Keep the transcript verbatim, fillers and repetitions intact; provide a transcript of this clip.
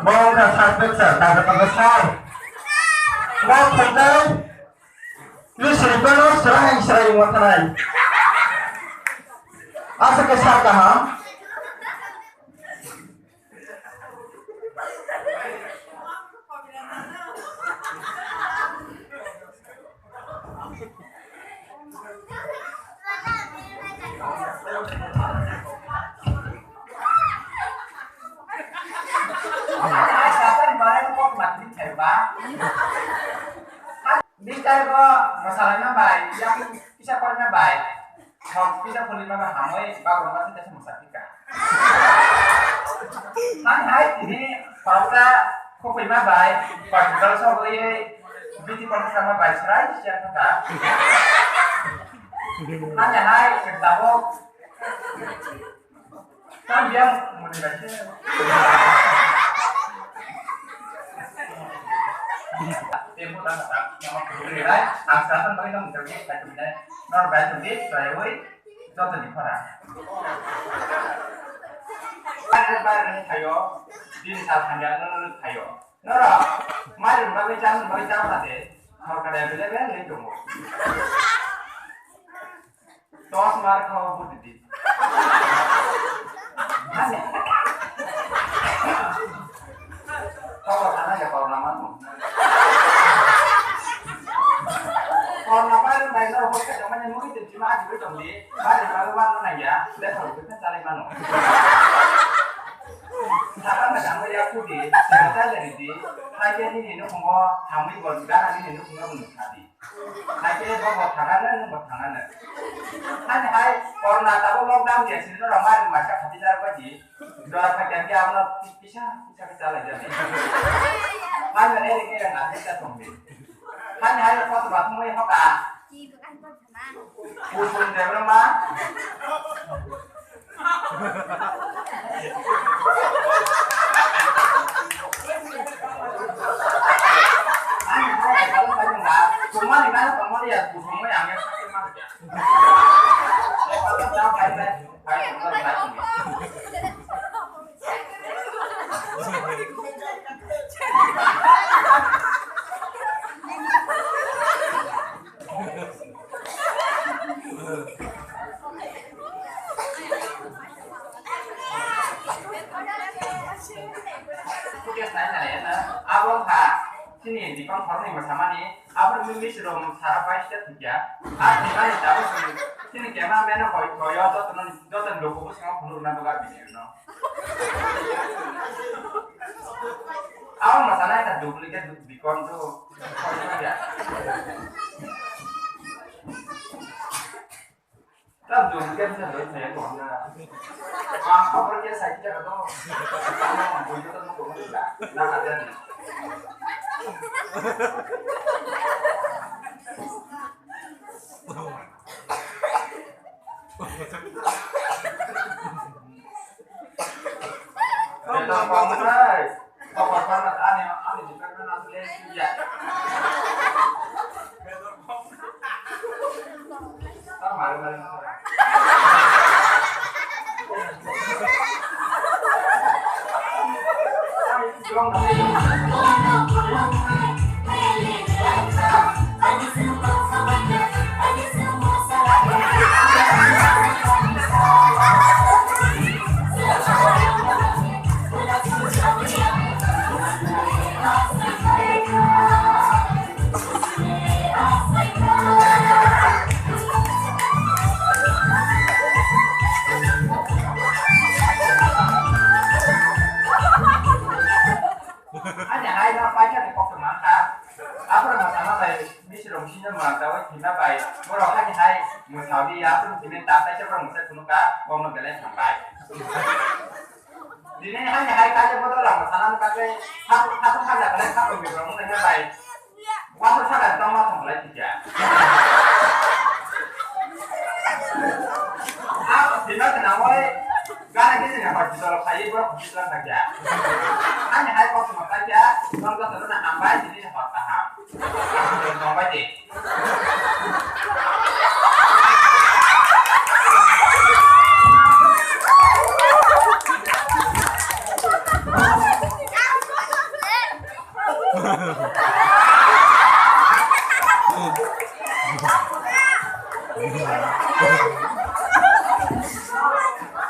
Bo wngkha sir, sir, tagra tagra sir. Bo phunjai. Ni siripano srai srai wngma thanai. Aswk khe sir kaham. Bitai bo mwsalaima bai, yang kisa koina bai. Thok kisa phulima bai hamoi bagrumma se tesa mwsa phika. Hai hai tini khoroksa khopima bai, particular sogwi beauty contest ma bai srai siya thaka. Hai hai tabok. Tam biang muni bai se. Tempo lang tak nama kuri rai. Ang sa tan bai nang terus tak kuri rai. Nor bai tu di rai woi. Joto ni khora. Bai bai bai thayo. Din sal thangya nang nang thayo. Nora mai bai bai jang bai jang hade. Thor kada bele bele ni tumo. Tos mar khawa budi di. Khawa sana ya khawa nama tu. Khawa nama yang lain lah, bukan cuma yang mungkin cuma aja gitu nih. Bari baru mana nanya, dia kalau kita cari mana. Siapa nggak sama ya aku di, saya cari di. Lagi ini ini nunggu, kami buat negara ini nunggu nunggu tadi. Hai khe bo bo thangano, nwng bo thangano. Hani hai corona tabuk lockdown ya sini no rama ni masa khati jar baji. Dora phai khe abono pisa pisa khe chala jani. Hani ere khe na pisa tongdi. Hani hai kotoma thumui hoka. Kusum debra ma. Abo wngkha chini bikon khoroknwi mwsamani, abo wngwi miss rok sara paista thwikya. A thwimani tabuk chini cameraman no koi koyo jotono joto ni luku bwskango phunukna bagwi video no. Abo mwsana ekha duplicate bikon do. Tam duplicate se doi thaya ko na. Ma khobor ke sai ke do. Bui ko to ko na. Na ka jani. Betul, Bang. Betul, Bang. Ani, ani department asli ya. Betul, Bang. Mari, mari, mari. Ani hai no paisa ni kok tong mangkha. Aphuru no sama bai bisi rong sini mangkha bai thina bai. Borok ani hai mwsao di ya aphuru thina ta paisa borok mwsai phunukha, bokno belai hambai. Dini hani hai kaje bodo lang sanan kaje hap hap haja kale hap mi rong nang bai. Waso saka tong ma tong lai tikya. Hap dina kena wai gana kisi na hospital khai bro hospital takya. Hani hai kok ma takya, nong ka sana hambai dini hot kaham. Tong bai di.